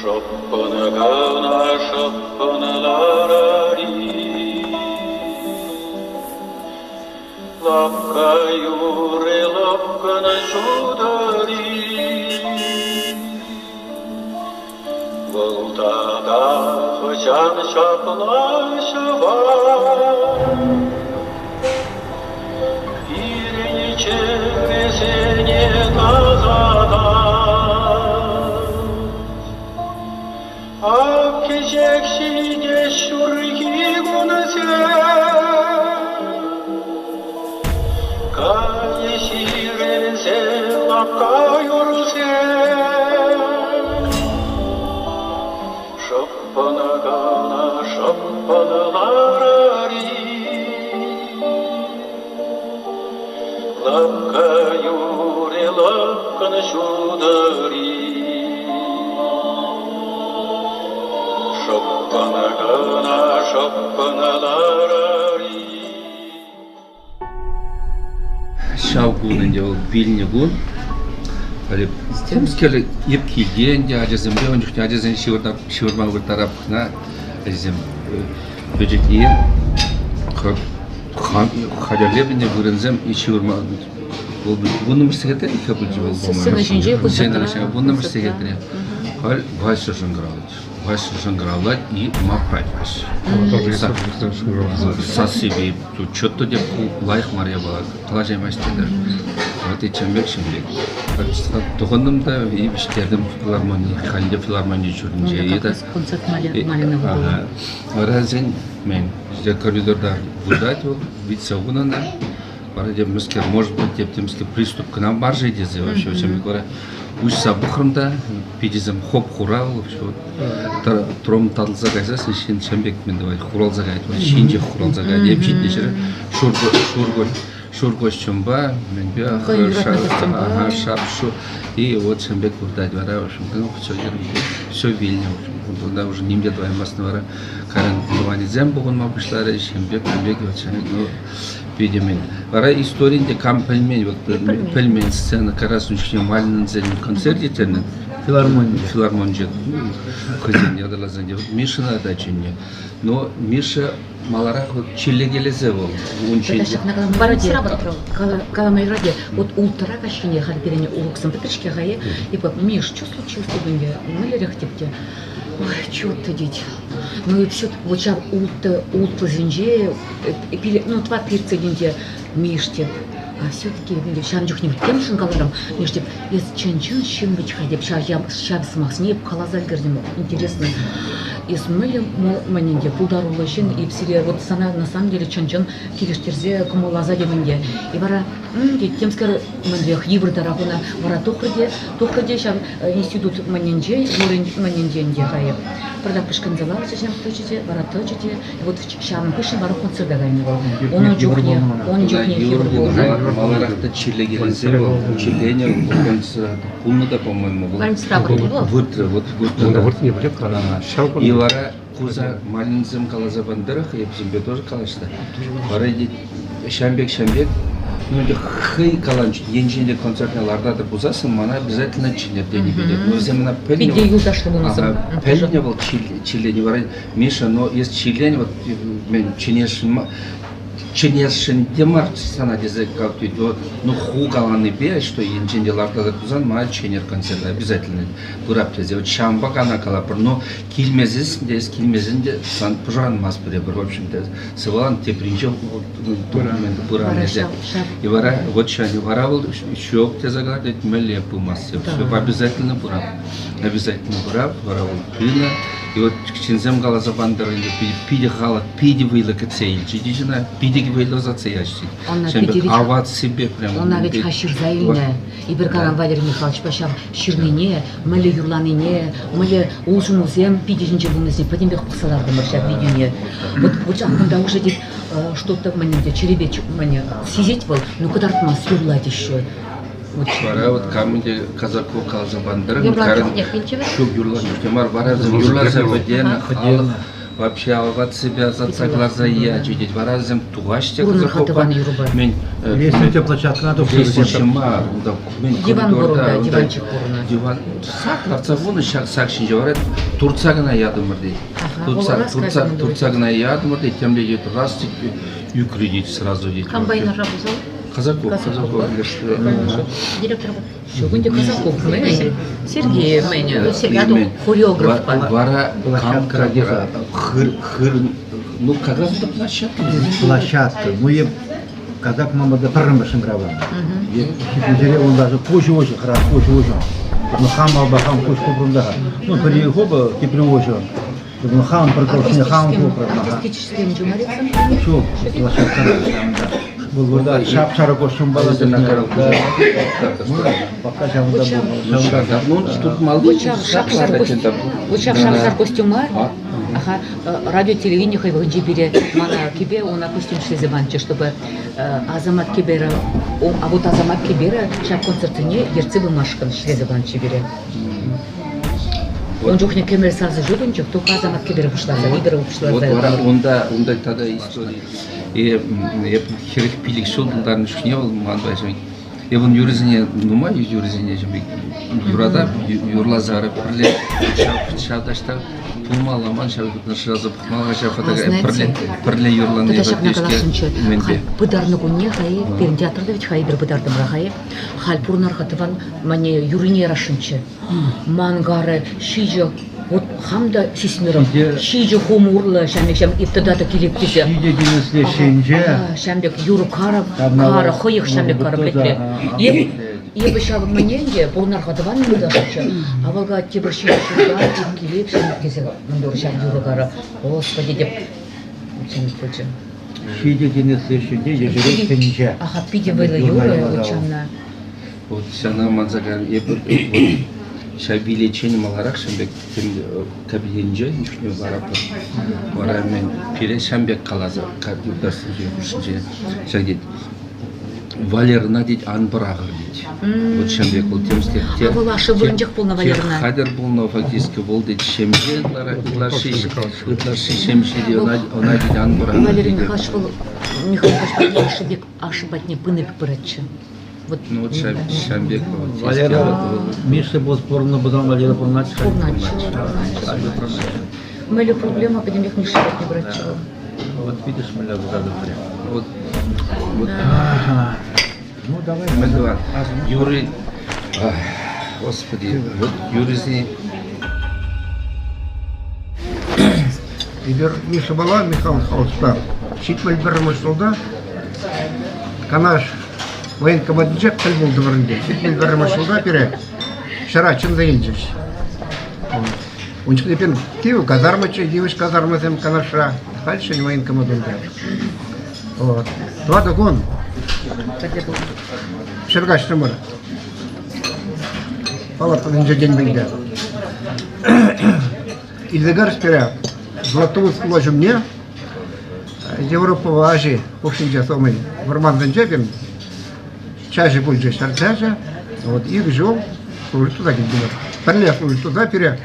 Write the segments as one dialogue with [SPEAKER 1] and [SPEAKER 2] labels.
[SPEAKER 1] Шӑппӑн кӑна шӑппӑн ларар-и? Лапка юрӗ лӑпкӑн ҫутӑр-и? Вӑл тата хӑҫан ҫапла ҫӑвать? Пирӗн чӗресене тасатать. Ак кӗҫех ҫитес ҫурхи кунсем. Кайӗҫ ирӗлсе лапка юрсем. Шӑппӑн кӑна шӑппӑн ларар-и? Лапка юрӗ лӑпкӑн ҫутӑр-и? Шӑппӑн кӑна шӑппӑн ларар-и?
[SPEAKER 2] Ҫав кун ӗнтӗ вӑл вилнӗ кун. Халӗ темскер эп килте ӗнтӗ ачасемпе ун чухне ачасен ҫывӑрма вырттарап кӑна ачасем пӗчӗк ир хатӗрлеп ӗнтӗ вырӑнсем ҫывӑрма вӑл вуннӑмӗш сехетре пулчӗ вӑл
[SPEAKER 3] Сцена ҫинче
[SPEAKER 2] Сцена ҫинче вуннӑмӗш сехетре. Халь Вася шӑнкӑравлать. Вася шӑнкӑравлать и мапрать Вася. Сассипе чё-то деп лайӑх мар япала калаҫаймасть тетӗр. Вот и чембек чембек. Тухӑнтӑм та и вӗҫтертӗм филармони, халь филармони ҫуртӗнче.
[SPEAKER 3] Концерт Малина
[SPEAKER 2] Ага. Вара сен мен коридорда выртать вӑл, витсе хунӑ Вара темскер, может быть, деп темскер приступ кӑна мар-ши тесе вообще чем вара уҫса пӑхрӑм та питӗсем хоп-хура вообще тром татӑлса кайсассӑн ҫын ҫам пек мӗн тӑвать хуралса каять ҫинчех хуралса каять эп ҫитнӗ ҫӗре шур шур костюмпа мӗнпе шап-шу и вот ҫам пек выртать вара в общем все все вилнӗ в общем унта уже ним те тӑваймастӑн вара кайран тӑванӗсем пухӑнма пуҫларӗҫ ҫам пек ҫам пек ну питӗ мӗн. Вара историн те кам пӗлмен, вот пӗлмен сцена карас чухне Малинсен концерт ирттернӗ.
[SPEAKER 4] Филармони.
[SPEAKER 2] Филармонинче хӑйсен ятарласа Мишӑна та чӗннӗ. Но Миша маларах вот чирлекелесе вӑл. Ун
[SPEAKER 3] Калама юрать вот улттӑра каҫхине халь пирӗн уроксем пӗтрӗҫ-ҫке-ха, и Миш, что случилось сегодня? Мӗнлерех теп те. Ой, чё-то тет. Ну и все, вот ҫав улттӑ улттӑсенче ну, тӑват иртсенинче Миш теп, а все-таки ҫавӑн чухне темшӗн каларӑм, Миш теп, эс чӑн-чӑн ҫын вӗт-ха теп, ҫав, ҫав сӑмахсене эп каласа ӗлкӗртӗм. Интересно, эс мӗнле мӗнӗнте пултаруллӑ ҫын, эп сире вот сана на самом деле чӑн-чӑн килӗштерсе кӑмӑлласа темӗнте. И вара тет, темскер мӗнлех йывӑртарах ӑна вара тухрӗ те, тухрӗ те ҫав институт мӗнӗнче, юрин мӗнӗнче ӗнтӗ хайӗ. Пӑртак пӗшкӗнсе ларчӗ ҫав тӑчӗ те, вара тӑчӗ те, вот ҫавӑн хыҫҫӑн вара концерта кайнӑ вӑл. Унӑн чухне, ун чухне йывӑр пулнӑ.
[SPEAKER 2] Маларах та чирлекенсем вӑл, чирленӗ концерт пулнӑ та, по-моему.
[SPEAKER 3] Больницӑра выртрӗ вӑл.
[SPEAKER 2] Выртрӗ, вот выртрӗ.
[SPEAKER 4] Выртни пӗлеп, ҫав
[SPEAKER 2] И вара Курса Малинсем каласа панӑ тӑрӑх, эпсемпе тоже калаҫнӑ. Вара ҫам пек, ҫам пек, ну ӗнтӗ хӑй каланӑ енчен те концертне лартатӑр пулсассӑн мана обязательно чӗнӗр тенӗ пек. Но вӗсем ӑна пӗлнӗ.
[SPEAKER 3] Питӗ юлташлӑ пулнӑ.
[SPEAKER 2] Пӗлнӗ вӑл чирлени вара Миша, но эс чирлен вот мен чӗнесшӗн чӗнесшӗн те мар сана тесе как вот, ну ху каланипе, что енчен те лартатӑр пулсан мана чӗнӗр концерта обязательно пырап тесе. Вот ҫавӑнпа кана калапӑр. Но килмесен те, килмесен те сан пӑшӑрханмастпӑр эпир, в общем-то. Сывалан тепринче пыран тесе. И вара вот ҫав вара вӑл ҫук тесе калать, мӗнле пымасть. Все обязательно пырап. Обязательно пырап, вара вӑл пынӑ. И вот ҫынсем каласа пантӑр ӗнтӗ, питӗ халӑх питӗ вӑйлӑ кӗтсе илчӗ ӑна, питӗ вӑйлӑ ӑсатса ячӗ. Оваципе прям.
[SPEAKER 3] Ӑна вӗт-ха ҫырса илнӗ. Эпир калам Валерий Михайловичпа ҫав ҫырнине, мӗнле юрланине, мӗнле улшӑнусем питӗ ҫинче пулнисене пӗтӗмпех пӑхса лартӑмӑр ҫав видеоне. Вот, вот ҫак кунта уже тет, что-то мӗн чӗрепе мӗн сисет вӑл, ну кӑтартмасть, юрлать еще.
[SPEAKER 2] Вара вот кам ӗнтӗ Казаков каласа пантӑр, ҫук юрланӑ чухне мар, вара вӗсем юрласа пӗтернӗ, халӑх. Вообще оваципе ӑсатса кӑларса ячӗ тет. Вара вӗсем тухаҫ те
[SPEAKER 3] Пурӑнӑр-ха тӑван юрӑпа.
[SPEAKER 2] Мен
[SPEAKER 4] Лестница площадкӑна тухса
[SPEAKER 2] лестница мар, унта мен
[SPEAKER 3] Диван пур
[SPEAKER 2] коридорта,
[SPEAKER 3] унта,
[SPEAKER 2] унта
[SPEAKER 3] диванчик пур унта.
[SPEAKER 2] Диван сак лартса хунӑ ҫак сак ҫинче вара туртса кӑна ятӑмӑр тет.
[SPEAKER 3] Ага,
[SPEAKER 2] Туртса,
[SPEAKER 3] вӑл раз
[SPEAKER 2] туртса,
[SPEAKER 3] кайсан
[SPEAKER 2] туртса кӑна ятӑмӑр тет, темле тет, раз тет, ӳкрӗ тет сразу тет.
[SPEAKER 5] Комбайнера пулсан?
[SPEAKER 2] Казаков,
[SPEAKER 3] Казаков.
[SPEAKER 2] Казаков.
[SPEAKER 5] Директор
[SPEAKER 3] Ҫук ӗнтӗ Казаков мӗн? Сергей мӗн?
[SPEAKER 5] Сергей
[SPEAKER 3] Хореографпа.
[SPEAKER 2] Вара кам хыр, хыр, ну как раз это площадка.
[SPEAKER 4] Площадка. Ну, е казак мамада пӗрремӗш шӑнкӑравланӑ. Хитмесере он даже куҫ уҫӑ, хӑрах куҫ уҫӑ. Ну, хам алпа хам куҫ хупрӑм та. Ну, пӗри хупӑ, тепри уҫӑ. Ну, хам пӗр кӑлӑхне хам хупрӑм.
[SPEAKER 3] Артистическим журналистом?
[SPEAKER 4] Ҫук, площадкӑра ҫавӑнта. Вӑл вырта шап-шарӑ костюмпа да. Пока ҫавӑнта пулнӑ.
[SPEAKER 2] Ну, тут малый
[SPEAKER 3] Вот ҫав шап-шар костюм мар. Ага, радио телевидение хӑй вӑхӑтӗнче пире мана кӗпе, она костюм ӗҫлесе панчӗ, чтобы Азамат Кебера, а вот Азамат Кебера ҫак концертсене ертсе пымашкӑн ӗҫлесе панчӗ пире. Ун чухне кӗмӗл сасӑ ҫутӑнчӑк, тух Азамат Кебера пуҫласа, Игорь пуҫласа.
[SPEAKER 2] Вот вара унта, унта тата истори. Эп 45 ҫул тултарнӑ чухне вӑл манпа Эп ун юрӑсене нумай юрӑсене юратап, юрласа пӗрле ҫав таҫта пулмалла ман ҫав шыраса пӑхмалла ҫав фотографи пӗрле пӗрле юрлани
[SPEAKER 3] Тата ҫакна каласшӑнччӗ. Пытарнӑ кунне хай пирӗн театрта вӗт хай эпир пытартӑмӑр хай. Халь пурӑнар-ха тӑван мане юррине ярасшӑнччӗ. Ман карӗ ҫичӗ вот хам та сисмерӗм. Ҫичӗ хум урлӑ ҫам пек ҫам тата та килеп тесе.
[SPEAKER 4] Ҫичӗ тинӗсле ҫинче.
[SPEAKER 3] Ҫам пек юрӑ карӑ, карӑ хӑйӑх ҫам пек карӑ пӗлетре. Эп эпӗ ҫав мӗне ӗнтӗ пурӑнар-ха тӑван юлташчӗ. Авалга тепӗр ҫичӗ ҫулта эп килеп ҫам пек тесе мӗн ҫав юрӑ карӑ. Господи деп ҫам пек пулчӗ.
[SPEAKER 4] Ҫичӗ тинӗсле ҫинче ешерет тӗнче.
[SPEAKER 3] Аха, питӗ вӑйлӑ юрӑ вот ҫавна.
[SPEAKER 2] Вот ҫавна манса кайрӑм. Эпир вот ҫав вилеччен маларах ҫав пек тем кабинетӗнче чухне ларатпӑр. Вара мен пире ҫам пек каласа юлташсенче хушшинче ҫак тет. Валерӑна тет ан пӑрахӑр тет. Вот ҫам пек вӑл темскер те.
[SPEAKER 3] Вӑл ашшӗ вырӑнчех пулнӑ Валерӑна.
[SPEAKER 2] Хатӗр пулнӑ фактически вӑл тет ҫемҫе ытлашши ытлашши ҫемҫе те ӑна ӑна тет ан пӑрахӑр.
[SPEAKER 3] Валерий Михайлович вӑл Михаил Михайлович ашшӗ пек ашшӗ патне пынӑ пек пыратчӗ. Вот,
[SPEAKER 2] ну вот ҫам пек вот.
[SPEAKER 4] Валера, Миша был пурӑннӑ пулсан Валера пурӑнать.
[SPEAKER 3] Пурӑнатчӗ. Мӗнле проблема пӗтӗмпех Миша патне пыратчӗ вӑл.
[SPEAKER 4] Вот видишь, мӗнле пулса
[SPEAKER 2] Вот, вот.
[SPEAKER 4] Ну, давай.
[SPEAKER 2] Мӗн Юрий, господи, вот Юрий
[SPEAKER 6] Эпир Мишӑпала Михаил Михайловичпа 71 ҫулта Канаш военкоматӗнче тӗл пултӑмӑр ӗнтӗ. 71 ҫулта пире ҫара чӗнсе илчӗҫ. Ун чухне пирӗн кивӗ казармӑччӗ, йывӑҫ казармӑсем Канашра. Халь ҫӗнӗ военкомат унта. Вот. Тӑватӑ кун ҫӗр каҫрӑмӑр. Палатӑнче тенкӗлте. Илсе кайрӗҫ пире Златоуст хула ҫумне Европӑпа Ази хушшинче самый вӑрмансенче пирӗн чаҫӗ пулчӗ, ҫар чаҫӗ. Вот икӗ ҫул служить туса килтӗмӗр. Пӗрле служить туса пире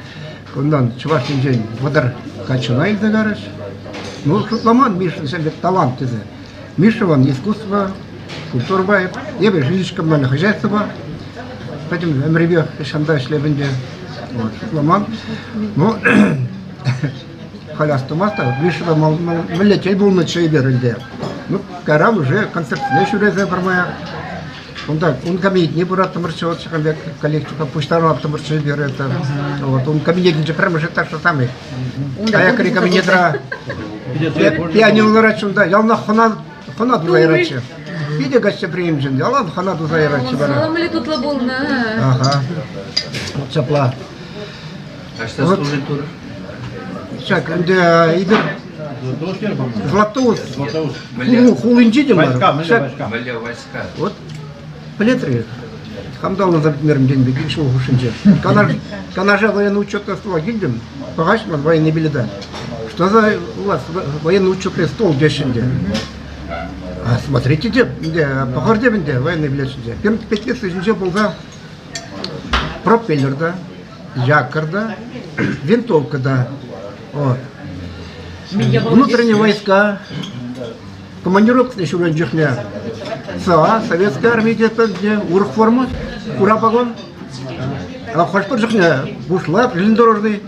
[SPEAKER 6] кунтан Чӑваш Енчен 30 каччӑна илсе кайрӗҫ. Ну, шутламан Мишӑн пек талант тесе. Миша вон искусство, культурӑпа, эпӗ жилищкӑмпа хозяйствӑпа пӗтӗм ӗмӗрӗпех ҫанта ӗҫлеп ӗнтӗ. Вот, шутламан. Ну, халь астумасть Мишӑпа мӗнле тӗл пулнӑччӗ эпир ӗнтӗ. Ну, кайран уже концертсене ҫӳресе пӗрмаях. Унта ун кабинетне пыраттӑмӑрччӗ, вот ҫакӑн пек коллективпа пуҫтарӑнаттӑмӑрччӗ эпир это. Вот ун кабинетӗнче пӗрремӗш этажра самый. Аякри кабинетра пианино ларатчӗ унта, яланах хӑна хӑна туса яратчӗ. Питӗ гостеприимчӗ, ялан хӑна туса яратчӗ вара.
[SPEAKER 3] Саламле тутлӑ пулнӑ.
[SPEAKER 6] Ага. Вот ҫапла.
[SPEAKER 2] Аҫта служить турӑ?
[SPEAKER 6] Ҫак ӗнтӗ эпир Златоуст хулинче те мар.
[SPEAKER 2] Мӗнле войска?
[SPEAKER 6] Вот пӗлетри. Хам та ӑнланса пӗтмерӗм тенӗ пек ҫул хушшинче. Канаша военный учетный стола килтӗм. Пӑхаҫ ман военный билета. Что за у вас военный учетный стол теҫҫӗ ӗнтӗ. Смотрите те, пӑхӑр те ӗнтӗ военный билет ҫинче. Пирӗн петлица ҫинче пулса пропеллер та, якорь та, винтовка та. Вот. Внутренние войска, командировка ҫӳрен чухне СА, Советская армия тетпӗр, урӑх форма, хура погон. А хӑш-пӗр чухне бушлат, железнодорожный,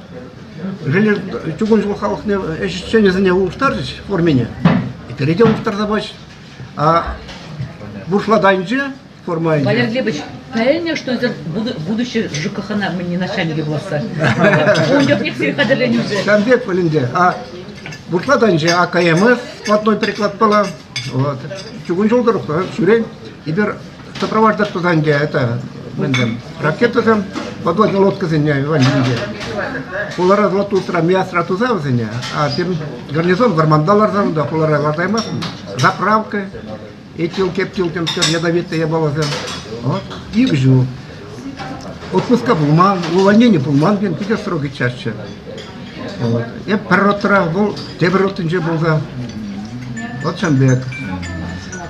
[SPEAKER 6] чугун ҫул халӑхне ӗҫченӗсене улӑштарчӗҫ формине. Пире те улӑштарса пачӗҫ. А бушлатайӗнче форма айӗнче.
[SPEAKER 3] Валерий Глебович, пӗлнӗ, что это будущий ЖКХна не начальникӗ пуласса. Ун чухнех сире хатӗрленӗ уже.
[SPEAKER 6] Ҫавӑн пек пулин А бушлатайӗнче АКМС складной приклад была. Вот. Чугун ҫул тӑрӑх ҫӳрен. Эпир сопровождать тусан это мӗнсем ракетӑсем подводный лодкӑсене валли хулара Златоустра Миасра туса вӗсене, а пирӗн гарнизон вӑрманта ларсан унта хулара лартаймастӑн. Заправка, этил, кептил темскер ядовитые япаласем. Вот. Ик ҫул. Отпуска пулман, увольнени пулман пирӗн питӗ срок чаще. Вот. Эп пӗр ротӑра вӑл тепӗр ротинче пулса. Вот ҫавӑн пек.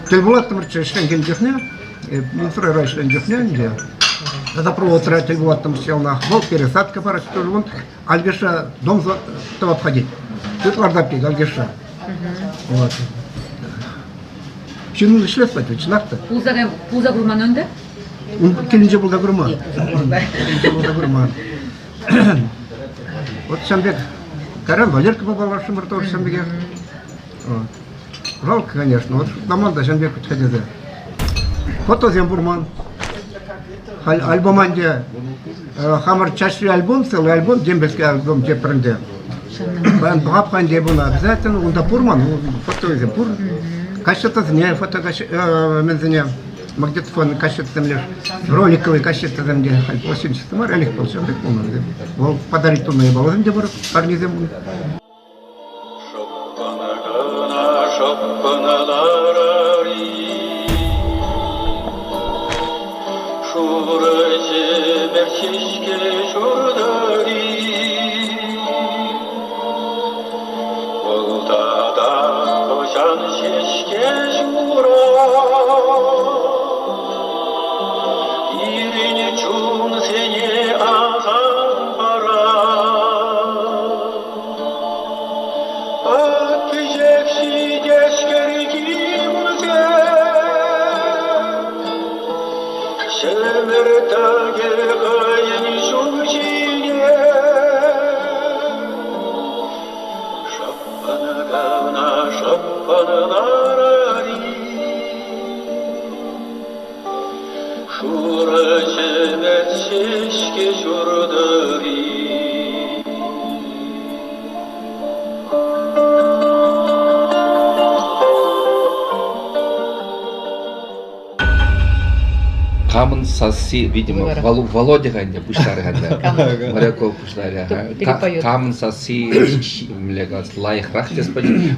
[SPEAKER 6] Тӗл пулаттӑмӑрччӗ ӗҫленкен чухне, Минстройра ӗҫленӗ чухне ӗнтӗ. Тата проводра тӗл пулаттӑмӑрччӗ яланах. Вӑл пересадка парать тоже вон. Альгеша дом тӑвап ходить. Тут лартап пек Альгеша. Вот. Ҫын ӗҫлес пать, чӑнах та.
[SPEAKER 3] Пулса курман ӗнтӗ?
[SPEAKER 6] Килӗнче пулса курман. Килӗнче пулса курман. Вот ҫавӑн пек Каран Валеркӑпа паллашрӑмӑр тоже ҫавӑн пекех. Жалко, конечно. Вот шутламан та ҫавӑн пек вӗт-ха тесе. Фотосем пур ман. Халь альбом ӗнтӗ хамӑр чаҫри альбом, целый альбом, дембельский альбом тепрӗнте. Паян пӑхап-ха ӗнтӗ эп ӑна обязательно. Унта пур ман, фотосем пур. Кассетӑсене, фото мӗнсене, магнитофон кассетӑсем леш, роликовый кассетӑсем те халь пластинчатый мар, ӗлӗк пул, ҫавӑн пек пулнӑ вӗсем. Вӑл подарить тунӑ япаласем те пур, парнесем.
[SPEAKER 1] Шӑппӑн кӑна шӑппӑн ларар-и, Шурӑ ҫӗмӗрт ҫеҫке ҫуртӑр-и. Вӑл тата хӑҫан ҫеҫке ҫурать, Пирӗн чунсене асам парать. Кӗҫех ҫитес кӗрхи кунсем, Ҫӗмӗр тӑкӗ хӑйӗн ҫулҫине. Шӑппӑн кӑна шӑппӑн ларар-и, Шурӑ ҫӗмӗрт ҫеҫке ҫуртӑр-и.
[SPEAKER 2] Камӑн сасси, видимо, Володя ӗнтӗ пуҫларӗ ӗнтӗ. Моряков пуҫларӗ. Камӑн сасси мӗнле калас, лайӑхрах тесе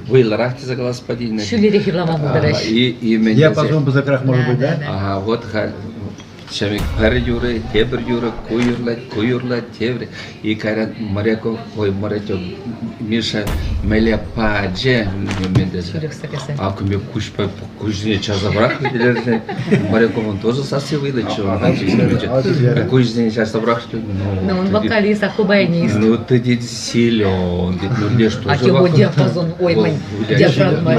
[SPEAKER 2] вӑйлӑрах тесе калас патин.
[SPEAKER 3] Ҫӳлерех юрлама пултараҫ.
[SPEAKER 4] Диапазон пысӑкрах может быть, да?
[SPEAKER 2] Ага, вот халь Ҫавик пӗр юрӑ, тепӗр юрӑ, ку юрлать, ку юрлать, тепӗр. И кайран Моряков, ой, Моряков, Миша мӗле пачӗ, мен тесе. А кумпе куҫпа куҫне чарса пӑрахрӗ тилерсе. Моряковӑн тоже сасси вылеччӗ, куҫне чарса пӑрахрӗ.
[SPEAKER 3] Ну, он вокалист, а хубайнист.
[SPEAKER 2] Ну, ты дед силен, дед, ну, леш
[SPEAKER 3] тоже. А его диапазон, ой, мань, диафрагма.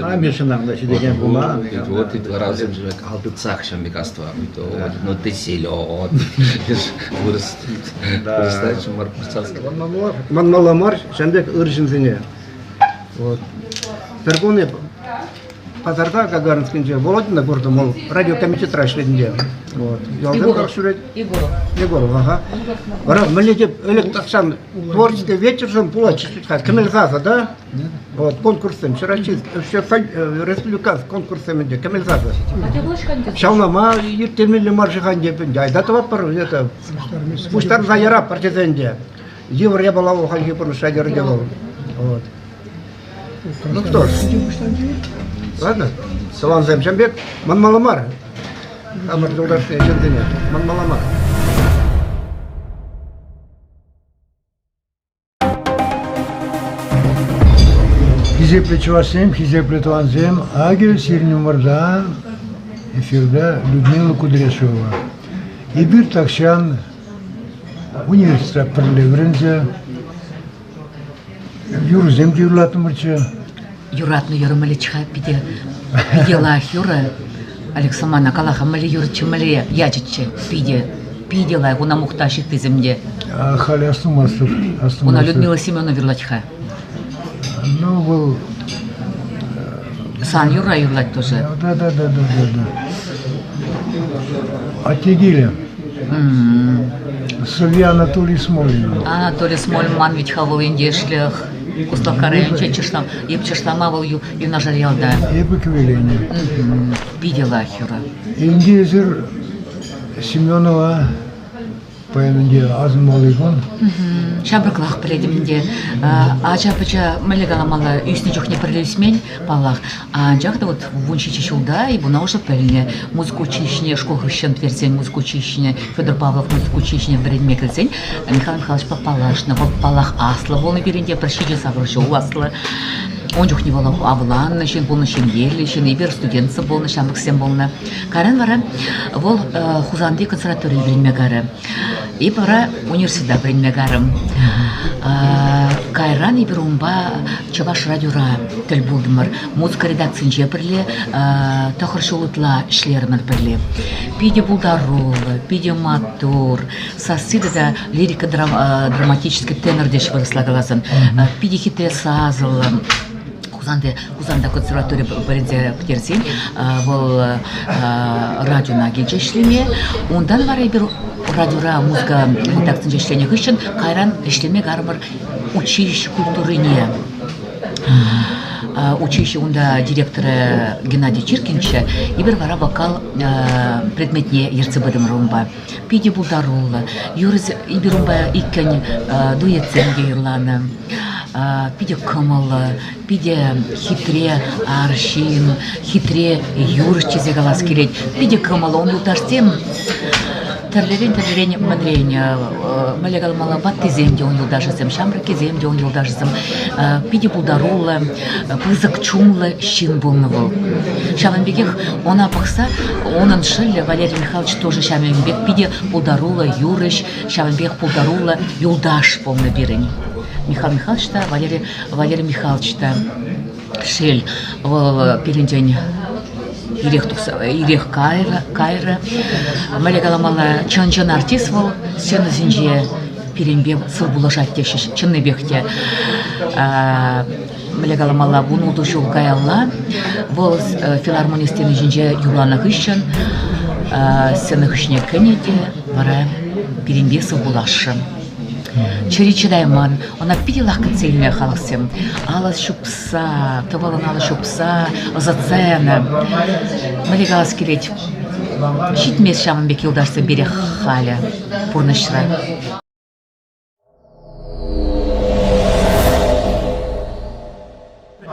[SPEAKER 4] А Мишӑна унта ҫитекен пулман.
[SPEAKER 2] Вот и два раза алтытсах ҫам пек астӑвам. Ну ты силен. Вырӑс
[SPEAKER 6] Манмалла мар ҫам пек ыр ҫынсене. Вот. Пӗр кун эп пасарта Гагаринскинче Володина куртӑм, вӑл радиокомитетра ӗҫлетӗнче. Вот. Ялсем тӑрӑх ҫӳрет.
[SPEAKER 3] Егоров.
[SPEAKER 6] Егоров, ага. Вара мӗнле те ӗлӗк тахҫан творческий вечерсем пулать чуть-чуть кӗмӗл сасӑ, да? Вот, конкурссем, всероссийский, республиканский конкурссем ӗнтӗ, кӗмӗл сасӑ. Ҫавна ма ирттермелле мар-ши-ха ӗнтӗ, айта тӑватпӑр, это, пуҫтарса яраппӑр тесе ӗнтӗ. Йывӑр япала вӑл хальхи пурнӑҫра йӗрке вӑл. Вот. Ну что ж, ладно, тӑвансем ҫам пек манмалла мар. Хамӑр юлташсене, ҫынсене манмалла мар.
[SPEAKER 5] Хисеплӗ чӑвашсем, хисеплӗ тӑвансем, акӑ сирӗн умӑрта эфирта Людмила Кудряшова. Эпир тахҫан университетра пӗрле вӗренсе. Юрӑсем те юрлаттӑмӑрччӗ.
[SPEAKER 3] Юратнӑ юрӑ мӗнлеччӗ-ха питӗ питӗ лайӑх юрӑ. Алекса мана кала-ха, мӗнле юрӑччӗ, мӗнле ячӗччӗ питӗ питӗ лайӑх. Уна мухтаҫ ыттисем те.
[SPEAKER 5] Халӗ астумастӑп.
[SPEAKER 3] Уна Людмила Семенова юрлать-ха.
[SPEAKER 5] Ну, вӑл...
[SPEAKER 3] Сан юрра юрлать тоже.
[SPEAKER 5] Да, да, да, да, да, да. Атте килӗ. Сӑвви Анатолий Смолин.
[SPEAKER 3] Анатолий Смолин ман вӗт-ха вӑл ентешлӗх. Куславкка районӗнче чышлам, эп чышлама вӑл юнашар ялта.
[SPEAKER 5] Эпӗ кӗвеленӗ.
[SPEAKER 3] Питӗ лайӑх юрӑ.
[SPEAKER 5] Ӗнтӗ эсир Семенова Паян ӗнтӗ асӑнмалли кун.
[SPEAKER 3] Ҫамрӑклах пӗлетӗп ӗнтӗ. Ача-пӑча мӗнле каламалла, ӳснӗ чухне пӗрле ӳсмен, паллах. Анчах та вот 17 ҫулта эп ӑна уже пӗлнӗ. Музыка училищине шкул хыҫҫӑн пӗтерсен музыка училищине Федор Павлов музыка училищине вӗренме кӗрсен Михаил Михайловичпа паллашнӑ. Вӑл, паллах, аслӑ пулнӑ пирӗн те, пӗр ҫичӗ-сакӑр ҫул аслӑ. Ун чухне вӑл авланнӑ ҫын пулнӑ, ҫемьеллӗ ҫын, эпир студентсем пулнӑ, ҫамрӑксем пулнӑ. Кайран вара вӑл Хусанти консерваторире вӗренме кайрӗ. Эп вара университета вӗренме кайрӑм. Кайран эпир унпа Чӑваш радиора тӗл пултӑмӑр. Музыка редакцинче пӗрле тӑхӑр ҫул ытла ӗҫлерӗмӗр пӗрле. Питӗ пултаруллӑ, питӗ маттур. Сасси тата лирика драматический тенор теҫ вырӑсла каласан. Питӗ хитре сасӑллӑ. Хусанти Хусанта консерватори вӗренсе пӗтерсен вӑл радиона килчӗ ӗҫлеме. Унтан вара эпир радиора музыка редакцинче ӗҫленӗ хыҫҫӑн кайран ӗҫлеме карӑмӑр училище культурине. Училище унта директорӗ Геннадий Чиркинччӗ. Эпир вара вокал предметне ертсе пытӑмӑр унпа. Питӗ пултаруллӑ. Юрӑ эпир унпа иккӗн дуэтсем те юрланӑ. Питӗ кӑмӑллӑ, питӗ хитре арҫын, хитре юрӑҫ тесе калас килет. Питӗ кӑмӑллӑ. Ун юлташсем тӗрлӗрен-тӗрлӗрен мӗнрен мӗнле каламалла, ваттисем те ун юлташӗсем, ҫамрӑккисем те ун юлташӗсем. Питӗ пултаруллӑ, пысӑк чунлӑ ҫын пулнӑ вӑл. Ҫавӑн пекех ӑна пӑхса унӑн шӑллӗ Валерий Михайлович тоже ҫавӑн пек питӗ пултаруллӑ юрӑҫ, ҫавӑн пекех пултаруллӑ юлташ пулнӑ пирӗн. Михаил Михайлович та, Валерий, Валерий Михайлович та. Шел, вӑл пирӗнтен ирех тухса ирех кайрӗ, кайрӗ. Мӗнле каламалла, чӑн-чӑн артист вӑл сцена ҫинче пирӗнпе сывпуллашать теҫҫӗ чӑннипех те. Мӗнле каламалла, 16 ҫул каялла вӑл филармони сцени ҫинче юрланӑ хыҫҫӑн сцена хыҫне кӗнӗ те вара пирӗнпе сывпуллашрӗ. Чӗри чӑтайман, ӑна питӗ лайӑх кӗтсе илнӗ халӑхсем. Алӑ ҫупса, тӑвӑлӑн алӑ ҫупса ӑсатса янӑ. Мӗнле калас килет, ҫитмест ҫавӑн пек юлташсем пире халӗ пурнӑҫра.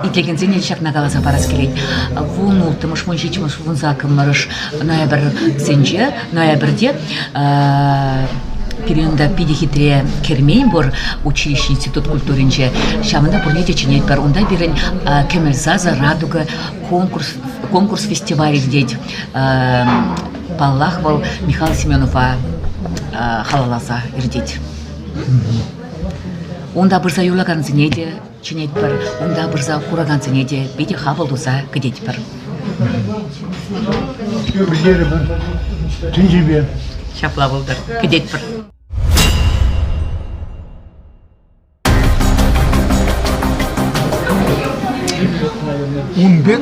[SPEAKER 3] Итлекенсене ҫакна каласа парас килет. 16-мӗш, 17-мӗш, 18-мӗш ноябрьсенче, ноябрьте пирӗн унта питӗ хитре кермен пур училище институт культуринче. Ҫавӑнта пурне те чӗнетпӗр. Унта пирӗн Кӗмӗл сасӑ, Радуга конкурс, конкурс фестиваль иртет. Паллах, вӑл Михаил Семенова халалласа иртет. Унта пырса юрлакансене те чӗнетпӗр, унта пырса куракансене те питӗ хапӑл туса кӗтетпӗр.
[SPEAKER 5] Пӗлтерӗпӗр тӗнчипе.
[SPEAKER 3] Ҫапла пултӑр. Кӗтетпӗр.
[SPEAKER 6] Ун пек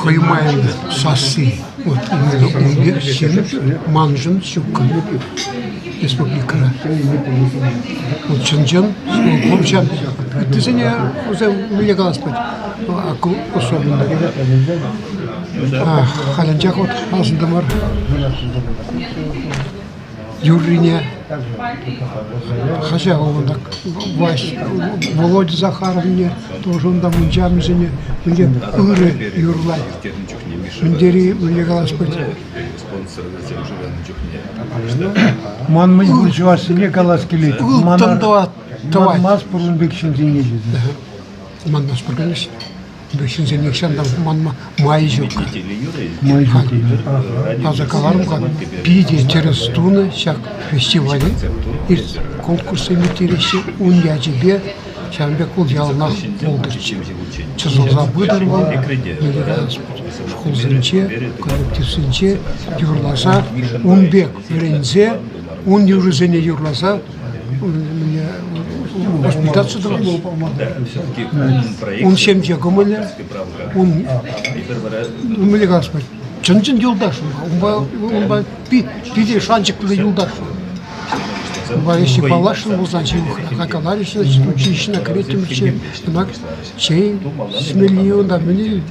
[SPEAKER 6] хӑй майлӑ сасси. Вот ун пек ҫын маншӑн ҫуккӑ республикӑра. Вот чӑн-чӑн пурҫан. Ыттисене вӗсем мӗнле калас пулать, особенно. Халӗнчех вот асӑнтӑмӑр юррине. Хаҫа унта Володя Захаровне тоже унта мунчамӗсене мӗнле ырӑ юрлать. Мӗн тери мӗнле калас пулать.
[SPEAKER 5] Ман мӗн пур чӑвашсене калас килет.
[SPEAKER 6] Ылтӑн тӑвать.
[SPEAKER 5] Манмас пур ун пек ҫынсене тесе.
[SPEAKER 6] Манмас пур, конечно.
[SPEAKER 5] Ҫынсем нихҫан та манма май ҫук.
[SPEAKER 4] Май ҫук.
[SPEAKER 5] Аса каларӑм-ха, питӗ тӗрӗс тунӑ ҫак фестивале конкурссем ирттереҫҫӗ ун ячӗпе. Ҫавӑн пек вӑл яланах пултӑрччӗ. Чӑсӑлса пытӑр вӑл, шкулсенче, коллективсенче юрласа, ун пек вӗренсе, ун юррисене юрласа воспитаться тӑвас. Ун ҫемҫе кӑмӑлӗ, ун мӗнле калас пулать, чӑн-чӑн юлташ унпа, унпа питӗ шанчӑклӑ юлташ. Унпа ӗҫе паллашнӑ пулсан ҫывӑхра каларӗҫ, училищӗне кӗреттӗмччӗ, ӑна чей ӗҫмелли унта мӗн.